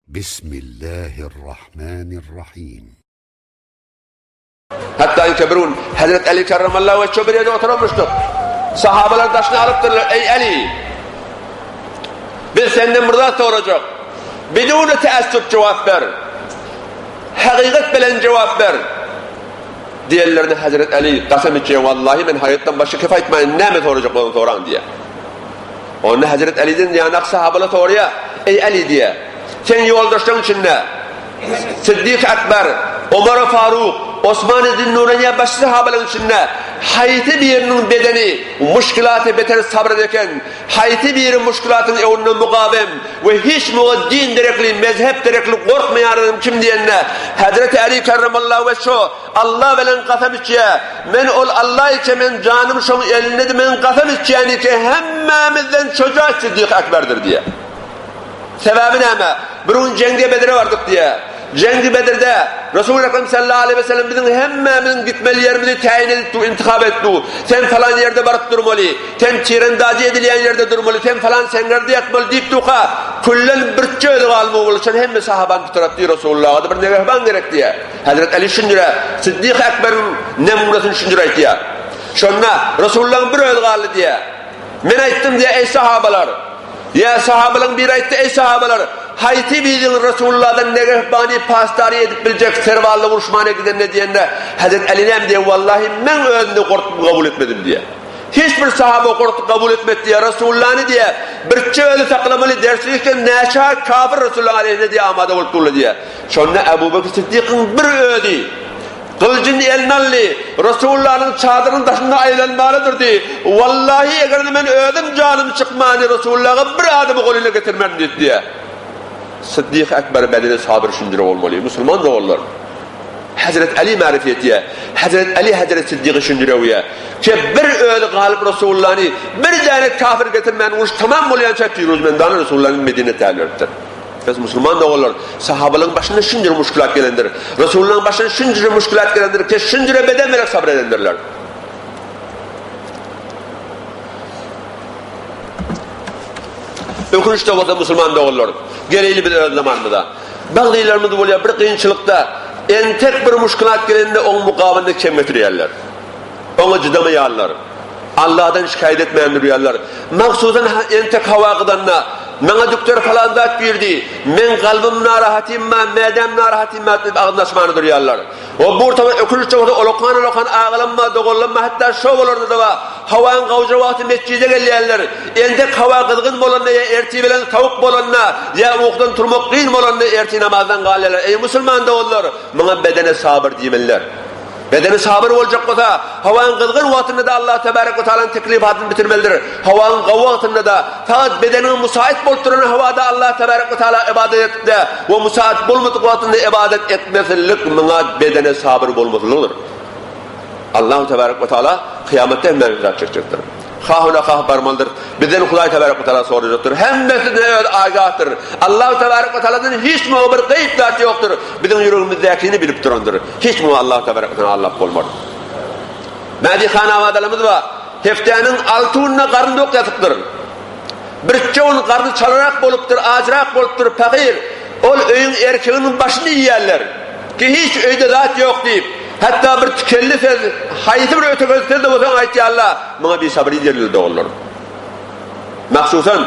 Bismillahirrahmanirrahim. Hatda ýeke bir gün Hezret Eli kerremallahu weçhe bir ýerde oturanmyşdyk. Sahabalar daşyna alypdyrlar, Eý Eli! Biz senden bir zat sorajak. Biduni teessüp jogap ber. Hakykat bilen jogap ber. Diýenlerinde Hezret Eli kasam içýär, Wallahi men hakykatdan başga kep aýtmaýyn, näme sorajak bolsaň soraň diýýär. Onda Hezret Eliden ýanak sahabalar soraýar, Eý Eli diýýär, sen ýoldaşlaryň içinde Siddik Akbar, Omar Faruk, Osman Zünnurayn ýa başga sahabalaryň içinde haýsy biriniň bedeni muşkilata beter sabyr eder eken, haýsy biri muşkilatyň öňünde mugawem we hiç muňa din derekli, mezhep derekli gorkmaýan adam kim diýende, Hezreti Eli kerremallahu weçho, Alla bilen kasam içýär, men ol Alla içe men janym şoň elindedi men kasam içýän ki hemmämizden şoja Siddik Akbardyr diýýär. Sebäbi näme? Bir gün Jeňge Bedre bardyk diýýär. Jeňgi Bedirde Resul Ekrem sallallahu aleýhi we sellem biziň hemmämiziň gitmeli ýerimizi täýin edip dur, intihap edip dur. Sen falan ýerde baryp durmaly, sen tirendazy edilýän ýerde durmaly, sen falan seňňerde ýatmaly diýip durka, küllen birçe özi galmagy boluşan hemme sahabany tutarap diýr Resulullaha-da bir negehban gerek diýýär. Hezret Eli şunjüre Siddik Ekberiň nemunasyny şunjüre aýtýar. Şonda Resulullahyň bir özi galdy diýýär. Men aýtdym diýýär, eý sahabalar! Ýa sahabalaryň biri aýtdy, eý sahabalar! Haýsy biriňiz Resulullahdan negehbany, pasdary edip biljek serbazly uruşmana gidende diýende, Hezret Eli näme diýýär, Wallahi men özümde gorkup kabul etmedim diýýär. Hiç bir sahaba gorkup kabul etmedi diýýär. Resulullahny diýýär, birçe özi saklamaly derslikden näçe kafir Resulullah aleyhine diýýär amada bolup durly diýýär. Şonda Ebu Bekr Siddikyň bir özi gylyjyny eline aldy, Resulullanyň çadyrynyň daşynda aýlanmaly durdy. Wallahi eger-de men özüm janym çykmany Resulullaha bir adamy golyna getirmerin diýdi diýýär. Siddik Ekber bedene sabyr şunjura bolmaly. Musulman doganlar. Hezret Ali märif etýär. Hezret Ali Hezret Siddigy şunjura öwýär. Ki bir özi galyp Resulullany bir däne kafir getirmän uruş tamam bolýança Piruzmendany Resulullanyň Medinä täl beripdir. Biz musulman doganlar, sahabalaryň başyna şunjura muşkulat gelendir. Resulullahyň başyna şunjura muşkulat gelendir ki, şunjura beden bilen sabr edendirler. Ökünç-de bolsa musulman doganlar, geleýli biz öz zamanymyza. Baglylarymyz bolýar bir kynçylykda entek bir muşkulat gelende oň mukabylynda kem getirýärler. Oňa jydamaýarlar. Allahdan şikaýat etmän durýarlar. Magsusan entek hawa gydanda, maňa dükder falan zat girdi, meň kalbym narahatymma, mädäm narahatymma diýip agzyny açman durýarlar. O burtama ökünç bolsa olakan-olakan agalamma, doganlamma hatda şo bolarda-da bar. Hawaň gawja wagty metjide gelýärler. Entek hawa gyzgyn bolanda ýa ertir bilen sowuk bolanda, ýa ukudan turmak kyn bolanda ertir namazdan galýarlar. Eý musulman doganlar, muňa bedene sabyr diýmeliler. Bedeni sabyr boljak bolsa, howaň gyzgyn wagtynda-da Allah tebarek we taalanyň teklifatyny bitirmelidir. Howaň gowy wagtynda-da, fakat bedeniň musait bolup duran howada Allah tebarek we taala ybadat etde we musait bolmadyk wagtynda ybadat etmesizlik muňa bedene sabyr bolmasyzlykdyr. Allahu tebarek we taala kyýamatda hemmämizi hesap çekjekdir. Hah-una hah barmalydyr. Bizden Hudaý tebarek we taala sorajakdyr. Hemmesine öz agahdyr. Allahu tebarek we taaladan hiç muňa bir gaýyp zat ýokdur. Biziň ýüregimizdäkini bilip durandyr. Hiç muňa Allahu tebarek we taala allap bolmaz. Mädi hanabadalarymyz bar. Hepdäniň alty gününe garny dok ýatypdyr. Birje gün garny çalarak bolupdyr, ajyrak bolupdyr, pahyr. Ol öýüň erkeginiň başyny iýýärler. Ki hiç öýde zat ýok diýip. Hatda bir tikenli söz, haýsy bir ötegöz söz-de bolsa aýtýarlar. Muňa bisabyr diýerler doganlar. Mahsusan,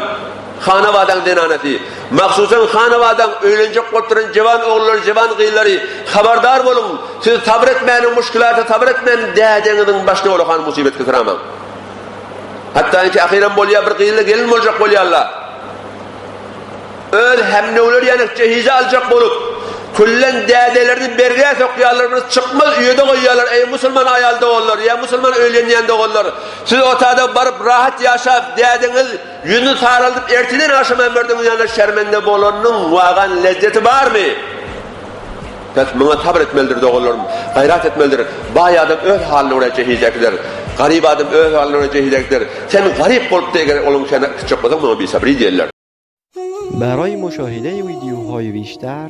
Hanabadaň zenanasy, mahsusan Hanabadaň öýlenjek bolup duran jewan ogullary, jewan gyzlary, habardar boluň, siz sabyr etmäniň, muşkilata sabyr etmän, dädeňiziň başyna ulakan musybet getiramaň. Hatda inki ahyram bolýar, bir gyzla gelin boljak bolýarlar. Öz hemnewleri ýaly jehize aljak bolup, küllen dädelerini bergä sokýarlar, bir çykmaz öýe-de goýýarlar. Eý, musulman aýal doganlar, ýa musulman öýlenýän doganlar, siz otada baryp rahat ýaşap, dädeňiz ýüzüni saraldyp ertirden agşama merdigiň ýanyna şermende bolanyň wagan lezzeti barmy? Bes muňa sabyr etmelidir doganlarym, gaýrat etmelidir. Baý adam öz halyna görä jehiz äkider. Garyp adam öz halyna görä jehiz äkider. Sen garyp bolup-da eger olaň şähne äkitjek bolsaň muňa bisabyr diýerler. برای مشاهده ویدیوهای بیشتر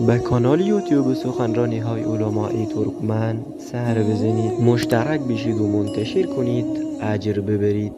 به کانال یوتیوب سخنرانی های علمای ترکمن سر بزنید مشترک بشید و منتشر کنید اجر ببرید.